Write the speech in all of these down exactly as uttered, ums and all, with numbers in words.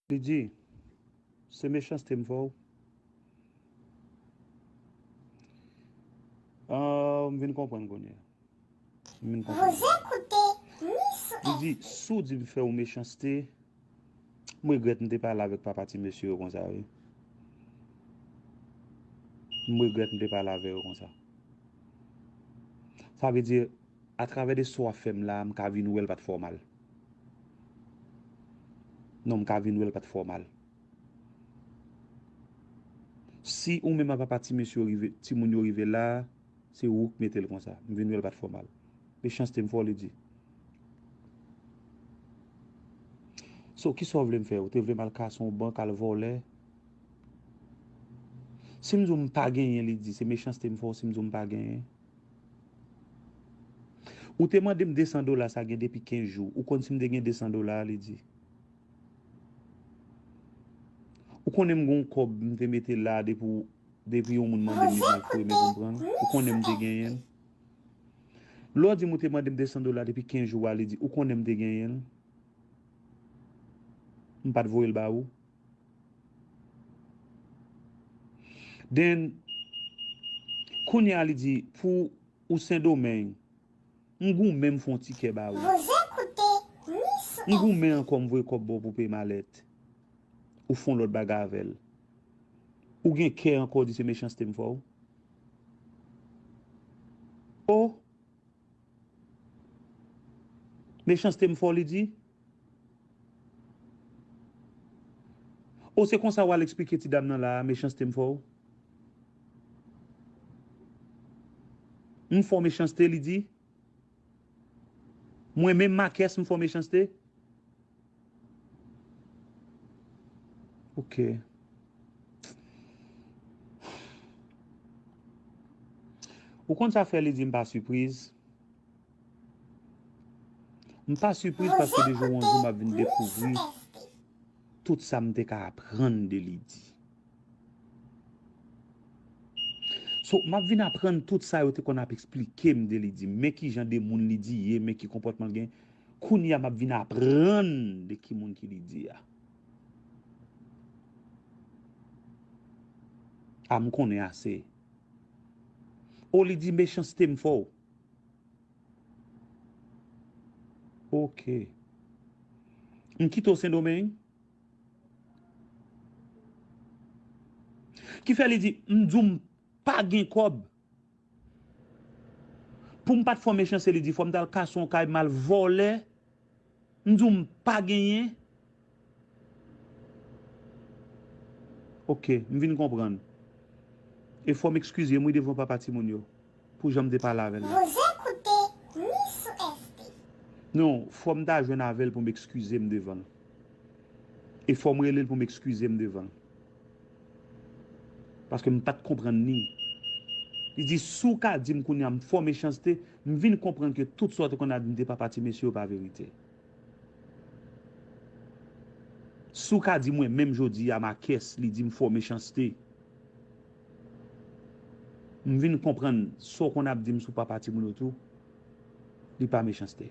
Li di, se mechanste m fè w. Ah, m vin konprann kounye a. M vin konprann. Li di, si w di m fè w mechanste, m regrèt m te pale avèk papa ti mesye yo konsa, wi. M regrèt m te pale avè yo konsa. Sa vle di, atravè de sa w ap fè m la, m ka vin wè l pa t fè w mal. Non, m ka vin wè l pa t fè w mal. Si ou menm ak papa ti mesye yo rive, timoun yo rive la, se ou k mete l konsa. M vin wè l pa t fè w mal. Mechanste m fè w, li di. So, kisa w vle m fè? Ou te vle m al kase yon bank, al vòlè? Si m di w m pa genyen, li di, se mechanste m fè w si m di w m pa genyen? Ou te mande m de san dola sa gen depi kenz jou. Ou konn si m te gen de san dola, li di. Ou konnen m gen yon kòb m te mete la depi, depi yon moun mande m li, m al fouye men pou m pran l. Ou konnen m te genyen l. Lè w di m ou te mande m de san dola depi kenz jou a, li di, ou konnen m te genyen l. M pa t voye l ba ou. Then, kounye a li di, pou ou Sendomeng, m goumen m fè yon ti kè ba ou. M goumen ankò m voye kòb ba w pou peye malèt. Ou fè yon lòt bagay avè l. Ou gen kè ankò di se mechanste m fè w. O! Mechanste m fè w, li di. O, se konsa w al eksplike ti dam nan la a, mechanste m fè w? M fè w mechanste, li di. Mwen menm Makès, m fè w mechanste? Ok. Ou konn sa fè li di m pa sipriz? M pa sipriz paske de jou an jou m ap vin dekouvri tout sa m te ka aprann de li di. So, m ap vin aprann tout sa yo te konn ap eksplike m de li di. Men ki jan de moun li di ye, men ki konpòtman l gen. Kounye a m ap vin aprann de ki moun ki li di a. A, m konnen ase. O, li di mechanste m fè w. Ok. M kite w Sendomeng. Ki fè li di, m di w m pa gen kòb. Pou m pa t fè w mechanste, li di, fò m t al kase yon kay, m al vòlè. M di w m pa genyen. Ok, m vin konprann. E fò m ekskize m, wi, devan papa timoun yo. Pou jan m te pale avè l la. Non, fò m ta jwenn avè l pou m ekskize m devan l. E fò m rele l pou m ekskize m devan l. Paske m pa t konprann li. Li di, si w ka di m kounye a m fè w mechanste, m vin konprann ke tout sa w te konn ap di m de papa ti mesye yo pa verite. Si w ka di mwen menm jodi a Makès, li di m fè w mechanste. M vin konprann sa w konn ap di m sou papa timoun yo tou. Li pa mechanste.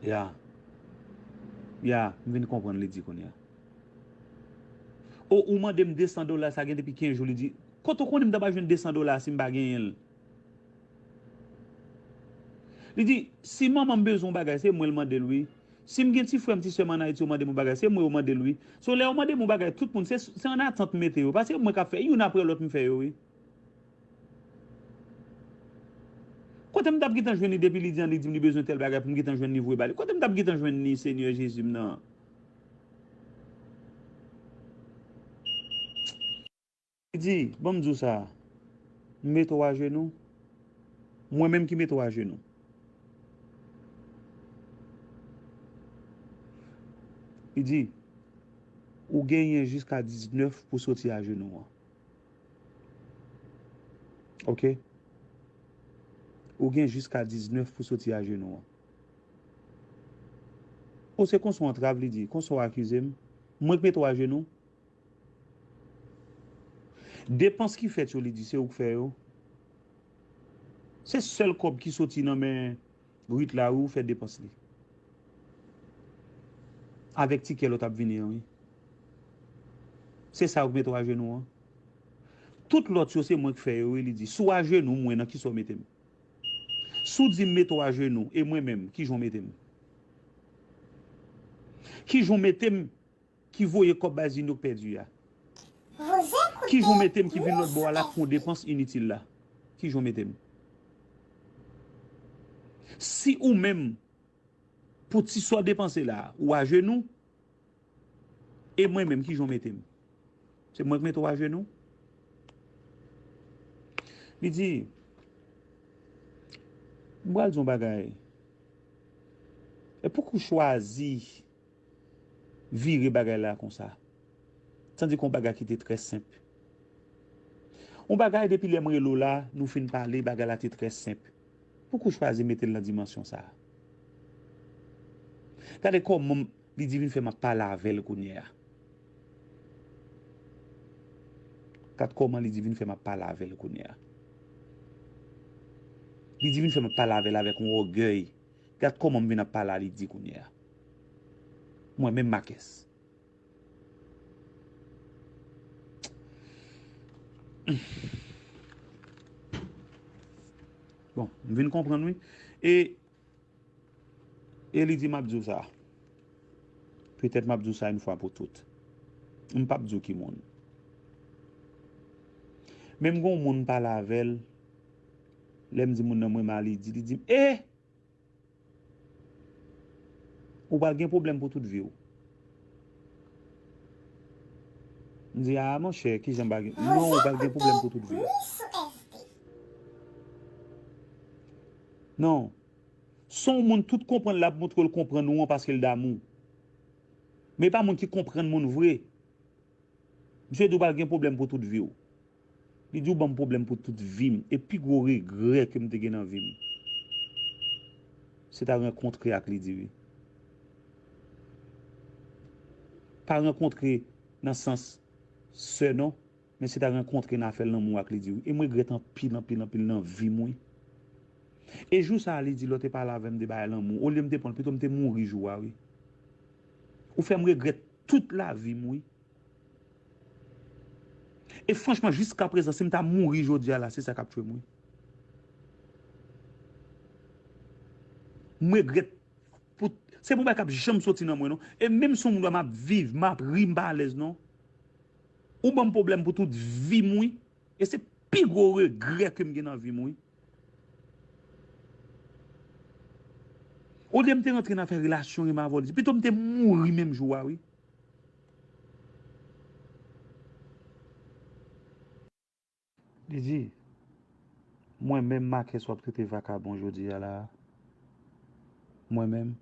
Ya. Ya, m vin konprann li di kounye a. O, ou mande m de san dola sa gen depi kenz jou, li di, kote w konnen m ta pral jwenn de san dola si m pa genyen l? Li di, si manman m bezwen yon bagay, se mwen l mande l, wi. Si m gen ti frè m, ti sè m ann Ayiti, yo mande m yon bagay, se mwen yo mande l, wi. So, lè yo mande m yon bagay, tout moun, se, se an atant m mete yo. Pa se mwen k ap fè youn apre lòt, m fè yo, wi. Kote m t ap gentan jwenn li depi li di an, li di m li bezwen tèl bagay pou m gentan jwenn li voye ba li? Kote m t ap gentan jwenn li, Senyè Jezi m nan? Li di, ban m di w sa, m mete w ajenou. Mwen menm ki mete w ajenou. Li di, ou genyen jiska diznèf pou soti ajenou an. Ok? Ou gen jiska diznèf pou soti ajenou an. O, se konsa w antrave, li di, konsa w akize m. Mwen k mete w ajenou. Depans ki fèt yo, li di, se ou k fè yo. Se sèl kòb ki soti nan men Rit la, wi, ou fè depans li. Avèk ti kè lòt ap vini an, wi. Se sa yo k mete w ajenou an. Tout lòt yo, se mwen k fè yo, wi, li di. Si w ajenou, mwen, nan kisa w mete m? Si w di m mete w ajenou, e mwen menm, kijan w mete m? Kijan w mete m ki voye kòb Bazin yo k pèdi a? Kijan w mete m ki vin lòt bò a la k fè yon depans initil la? Kijan w mete m? Si ou menm, pou ti sa w depanse la, ou ajenou, e mwen menm, kijan w mete m? Se mwen k mete w ajenou? Li di, m pral di yon bagay. E pouki w chwazi vire bagay la konsa? Tandis ke yon bagay ki te trè senp. Yon bagay depi lè m rele w la, nou fin pale, bagay la te trè senp. Pouki w chwazi mete l nan dimansyon sa a? Gade kòman m, li di vin fè m ap pale avè l kounye a. Gad kòman li di vin fè m ap pale avè l kounye a. Li di vin fè m ap pale avè l avèk yon ògèy. Gad kòman m vin ap pale a li di kounye a. Mwen menm Makès. Bon, m vin konprann wi. E, e li di m ap di w sa. Petèt m ap di w sa yon fwa pou tout. M p ap di w ki moun. Men m gon moun m pale avè l. Lè m di moun nan mwen mal, li di, li di m, e! Ou pral gen pwoblèm pou tout vi w. M di, a, monchè, kijan m pral gen? Non, ou pral gen pwoblèm pou tout vi w. Non. Se yon moun tout konprann l ap montre l konprann ou an paske l damou. Men e pa moun ki konprann moun vre. Misye di w pral gen pwoblèm pou tout vi w. Li di w ban m pwoblèm pou tout vi m. E pi gwo regrè ke m te gen nan vi m, se ta rankontre ak li di wi. Pa rankontre nan sans sè non, men se ta rankontre nan afè lanmou ak li di wi. E m regrèt anpil, anpil, anpil nan vi m wi. E jou sa a li di lè w te pale avè m de bagay lanmou, olye m te pran l, pito m te mouri jou a wi. Ou fè m regrèt tout lavi m wi. E franchman, jiskaprezan, si m ta mouri jodi a la, se sa k ap tchwe m, wi. M regrèt pou, se pou bagay k ap janm soti nan mwen, non. E menm si yon moun wè m ap viv, m ap ri, m pa alèz, non. Ou ban m pwoblèm pou tout vi m, wi. E se pi gwo regrè ke m gen nan vi m, wi. Olye m te rantre nan fè relasyon, ri m avè w, li di, pito m te mouri menm jou a, wi. Li di, mwen menm Makès w ap trete vakabon jodi a la a? Mwen menm?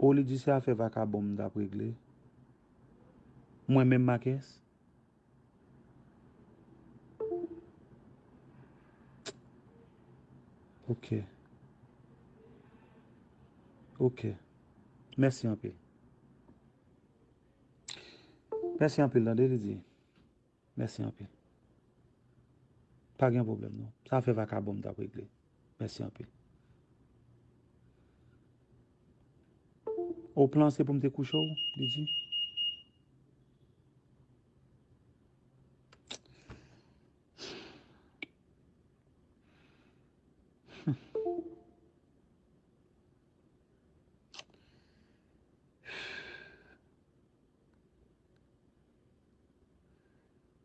O, li di se afè vakabon m t ap regle? Mwen menm Makès? Ok. Ok. Mèsi anpil. Mèsi anpil, tande, li di. Mèsi anpil. Pa gen pwoblèm, non. Sa afè vakabon m t ap regle. Mèsi anpil. O plan se pou m te kouche w, li di.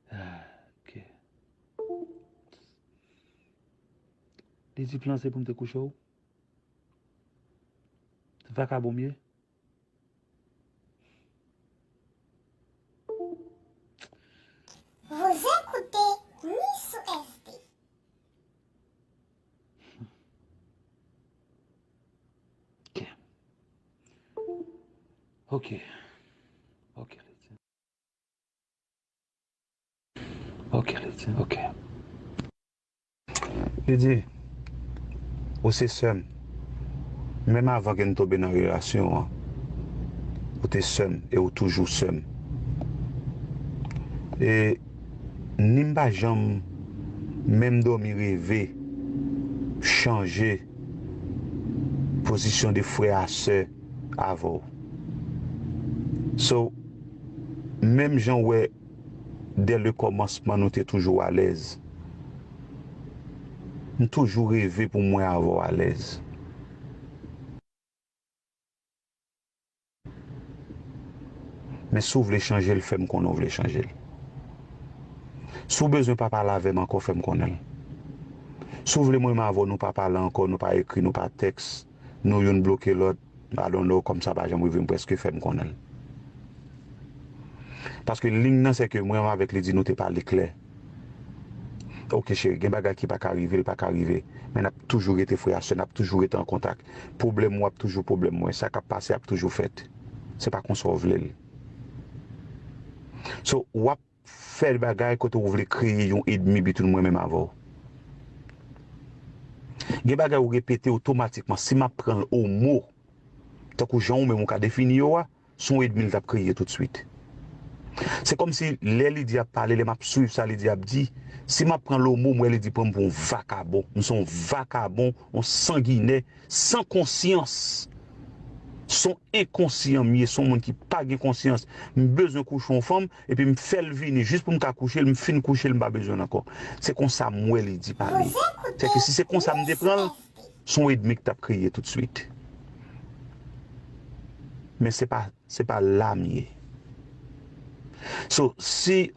Ah, ok. Li di plan se pou m te kouche w. Vakabon m ye. Vous écoutez Miss S D. Ok. Ok. Ok, Letye. Ok, Letye, ok. Li di, ou se sè m. Menm avan ke n tonbe nan relasyon an, ou te sè m e ou toujou sè m. E ni m pa janm menm dòmi reve chanje pozisyon de frè a sè avè w. So, menm jan w wè dè le kòmansman nou te toujou alèz, m toujou reve pou mwen avè w alèz. Men si w vle chanje l, fè m konnen w vle chanje l. Si w bezwen pa pale avè m ankò, fè m konnen l. Si w vle mwen menm avè w, nou pa pale ankò, nou pa ekri, nou pa tèks, nou youn bloke lòt, I don't know, kòm sa pa janm rive m, prèske fè m konnen l. Paske liy nan, se ke mwen avèk Lydie, nou te pale klè. Oke, cheri, gen bagay ki pa ka rive, l pa ka rive. Men n ap toujou rete frè a sè, n ap toujou rete an kontak. Pwoblèm ou ap toujou pwoblèm mwen. Sa k ap pase ap toujou fèt. Se pa konsa w vle l. So, w ap fè bagay kote w vle kreye yon ènmi between mwen menm avè w. Gen bagay ou repete otomatikman. Si m ap pran l o mo, tankou jan ou menm ou ka defini yo a, se yon ènmi l t ap kreye toutswit. Se kòmsi lè Lydie ap pale, lè m ap swiv sa Lydie ap di, si m ap pran l o mo, m wè Lydie pran m pou yon vakabon. M se yon vakabon, yon sanginè, san konsyans. Se yon enkonsyan m ye, se yon moun ki pa gen konsyans. M bezwen kouche yon fanm, epi m fè l vini jis pou m ka kouche l, m fin kouche l, m pa bezwen l ankò. Se konsa m wè Lydie pale. Se ke si se konsa m te pran l, se yon ènmi k t ap kreye toutswit. Men se pa, se pa la m ye. So, si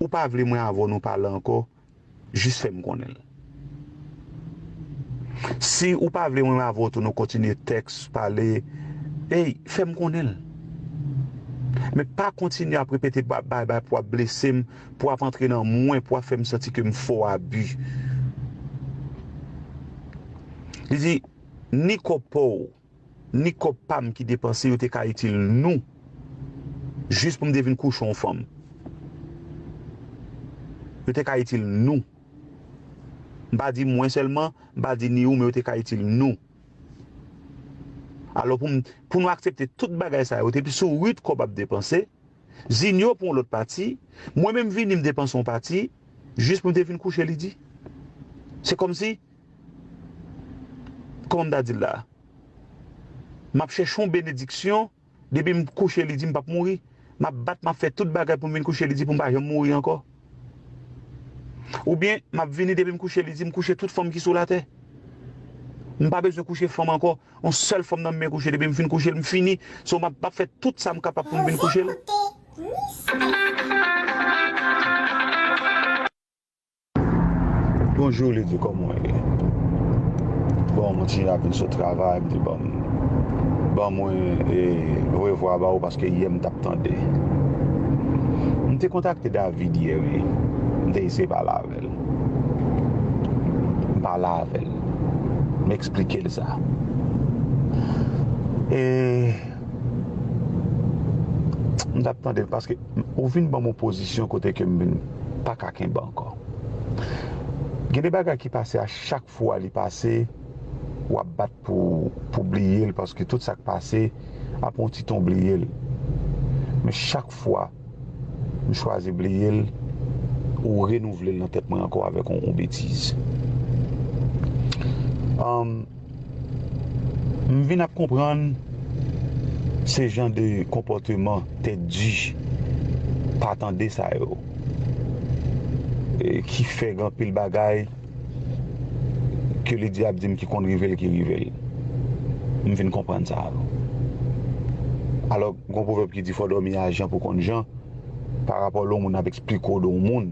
ou pa vle mwen avè w nou pale ankò, jis fè m konnen l. Si ou pa vle mwen avè w tou nou kontinye tèks, pale, ey, fè m konnen l. Men pa kontinye ap repete ba-, bay, bay pou ap blese m, pou ap antre nan mwen, pou ap fè m santi ke m fè w abi. Li di, ni kòb pa w, ni kòb pa m ki depanse, yo te ka itil nou. Jis pou m te vin kouche yon fanm. Yo te ka itil nou. M pa di mwen sèlman, m pa di ni ou, men yo te ka itil nou. Alò pou m, pou nou aksepte tout bagay sa yo, te pi sou rit kòb ap depanse, Zinyo pou yon lòt pati, mwen menm vini m depanse yon pati, jis pou m te vin kouche Lydie. Se kòmsi, kòman m ta di l la? M ap chèche yon benediksyon, depi m kouche Lydie, m p ap mouri. M ap bat, m ap fè tout bagay pou m vin kouche Lydie, pou m pa janm mouri ankò. Oubyen, m ap vini, depi m kouche Lydie, m kouche tout fanm ki sou latè. M pa bezwen kouche fanm ankò. Yon sèl fanm nan m men kouche, depi m fin kouche l, m fini. So, m ap, m ap fè tout sa m kapab pou m vin kouche l. Bonjou, Lydie, kòman w ye? Bon, mwen ti ap vin sot travay, m di, bon, ban mwen, e, voye vwa ba ou paske yè m t ap tande. M te kontakte David yè, wi. M te eseye pale avè l. M pale avè l. M eksplike l sa. E m t ap tande l paske ou vin ban m yon pozisyon kote ke m vin pa ka kenbe ankò. Gen de bagay ki pase a chak fwa li pase, w ap bat pou, pou bliye l, paske tout sa k pase, apre yon ti tan w bliye l. Men chak fwa m chwazi bliye l, ou renouvle l nan tèt mwen ankò avèk yon, yon betiz. Ann, m vin ap konprann se jan de konpòteman tèt di, pa tande sa yo, e ki fè gen anpil bagay ke Lydie ap di m ki konn rive l, ki rive l. M vin konprann sa. Alò, gon pwovèb ki di fò dòmi a jan pou konn jan, pa rapò lè yon moun ap eksplike w de yon moun,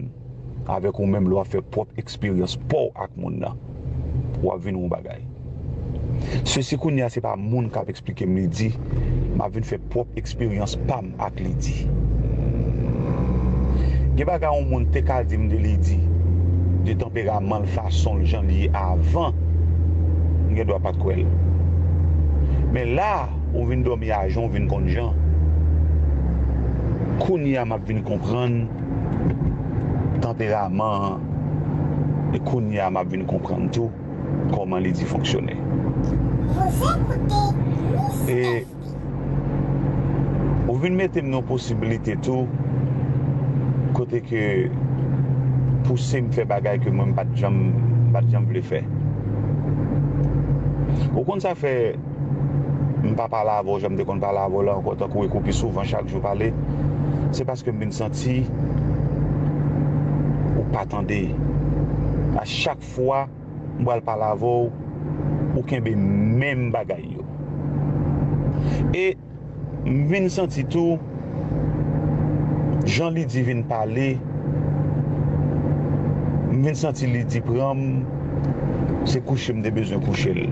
avèk ou menm lè w ap fè pwòp eksperyans pa w ak moun nan, w ap vin yon bagay. Sesi kounye a se pa moun k ap eksplike m Lydie, m ap vin fè pwòp eksperyans pa m ak Lydie. Gen bagay yon moun te ka di m de Lydie, de tanperaman l, fason l, jan l ye avan, m gen dwa pa t kwè l. Men la, ou vin dòmi a jan, ou vin konn jan. Kounye a m ap vin konprann tanperaman an, e kounye a m ap vin konprann tou kòman Lydie fonksyone. E ou vin mete m nan yon posiblite tou, kote ke pouse m fè bagay ke mwen m pa t janm, m pa t janm vle fè. Ou konn sa fè m pa pale avè w jan m te konn pale avè w la ankò, tankou ekou pi souvan, chak jou pale? Se paske m vin santi ou pa tande. A chak fwa m pral pale avè w, ou kenbe menm bagay yo. E m vin santi tou, jan Lidi vin pale, m vin santi Lidi pran m, se kouche m te bezwen kouche l.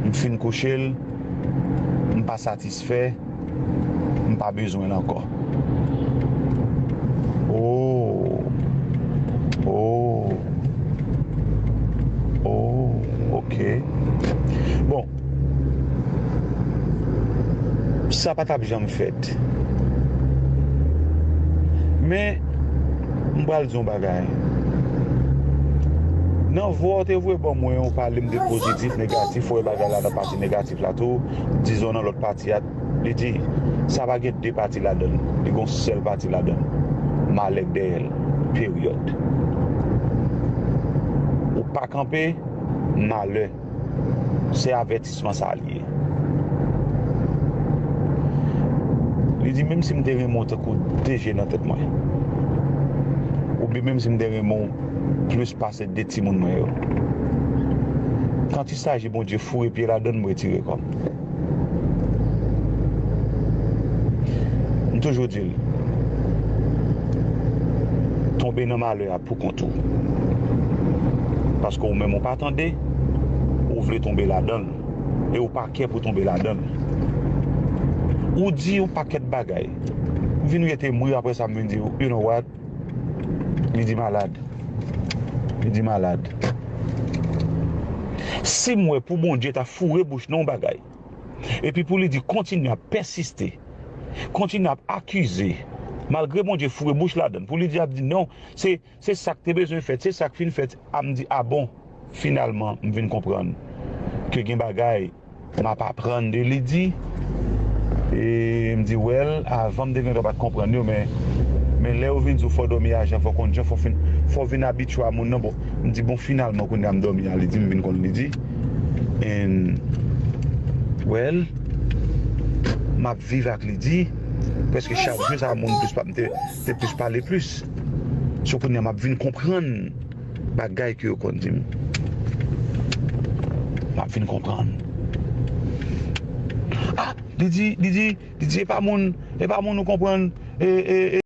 M fin kouche l, m pa satisfè, m pa bezwen l ankò. Oh, oh, oh, ok. Bon, sa pa t ap janm fèt. Men, m pral di yon bagay. Nan vwa w te voye ban mwen, ou pale m de pozitif, negatif, ou wè bagay la nan pati negatif la tou, dizon nan lòt pati a, li di, sa pa gen de pati ladan l, li gon sèl pati ladan l. Malè k dèyè l. Peryòd. Ou pa kanpe, malè. Se avètisman sa l ye. Li di, menm si m te renmen w tankou de je nan tèt mwen, oubyen menm si m te renmen w plis pase de timoun mwen yo, kantisaje Bondye foure pye ladan l, m retire kò m. M toujou di l, tonbe nan malè a pou kont ou. Paske ou menm ou pa tande, ou vle tonbe ladan l. E ou pa kè pou tonbe ladan l. Ou di yon pakèt bagay. M vin rete m ri, apre sa m vin di, you know what? Li di malad. Li di malad. Si m wè pou Bondye ta foure bouch nan yon bagay, epi pou li di kontinye ap pèsiste, kontinye ap akize, malgre Bondye foure bouch ladan l, pou li di ap di non, se, se sa k te bezwen fèt, se sa k fin fèt, a m di, a bon, finalman, m vin konprann ke gen bagay m ap aprann de Lidi. E m di, well, avan m te gen dwa pa t konprann yo, men, men lè yo vin di w fò w dòmi a jan, fò w konn jan, fò w fin, fò w vin abitye a moun nan, bon, m di, bon, finalman, kounye a m dòmi a Lidi, m vin konn Lidi. And, well, m ap viv ak Lidi. Prèske chak jou, sa moun plis pa, m te, te plis pale plis. So, kounye a, m ap vin konprann bagay ke yo konn di m. M ap vin konprann. Ah, li di, li di, li di, e pa moun, e pa moun ou konprann, e, e, e,